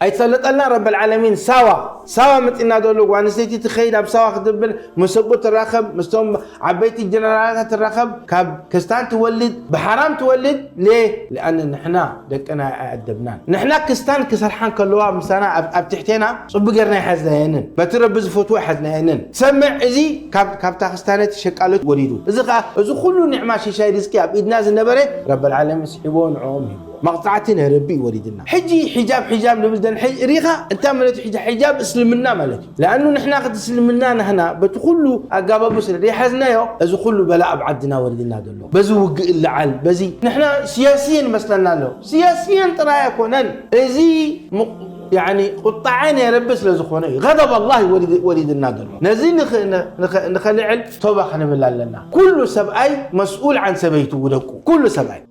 ኣይትሰልጠልና ረበል ዓለሚን። ሳዋ ሳዋ መፂና ዘሎ ጓል ኣንስተይቲ ትኸይድ ኣብ ሳዋ ክትብል፣ ምስ ኣቦ ትራኸብ፣ ምስቶም ዓበይቲ ጀነራላት ትራኸብ፣ ካብ ክስታን ትወልድ ብሓራም ትወልድ። ሌ? ለኣን ንሕና ደቅና ኣይኣደብናን። ንሕና ክስታን ክሰርሓን ከለዋ ምሳና ኣብ ኣብ ትሕቴና ፅቡ ጌርና ኣይሓዝናየንን፣ በቲ ረቢ ዝፈትዎ ኣይሓዝናየንን። ትሰምዕ፣ እዚ ካብ ካብታ ክስታነቲ ሸቃሎት ወሪዱ። እዚ ከዓ እዚ ኩሉ ኒዕማ ሽሻይ ርዝቂ ኣብ ኢድና ዝነበረ ረበል ዓለሚን ስሒቦ ንዕኦም ሂቡ። መቕጻዕቲ ናይ ረቢ እዩ ወሪድና። ሕጂ ሒጃብ ሒጃብ ንብል ዘለና ሕጂ ሪኻ እንታይ ማለት እዩ? ሕጂ ሒጃብ እስልምና ማለት እዩ። ለኣኑ ንሕና ክቲ እስልምና ናህና በቲ ኩሉ ኣጋባቡ ስለ ዘይሓዝናዮ እዚ ኩሉ በላ ኣብ ዓድና ወሪድና ዘሎ። በዚ ውግእ እልዓል በዚ ንሕና ስያስየን መስለና ኣሎ። ስያስየን ጥራይ ኣይኮነን። እዚ ምቕ- ያኒ ቁጣዐ ናይ ረቢ ስለ ዝኾነ እዩ። ገደብ ኣላህ ወሪድ- ወሪድና ዘሎ። ነዚ ንኽ- ንኽ- ንኸልዕል ቶባ ክንብል ኣለና። ኩሉ ሰብኣይ መስኡል ዓን ሰበይቱ ውደቁ። ኩሉ ሰብኣይ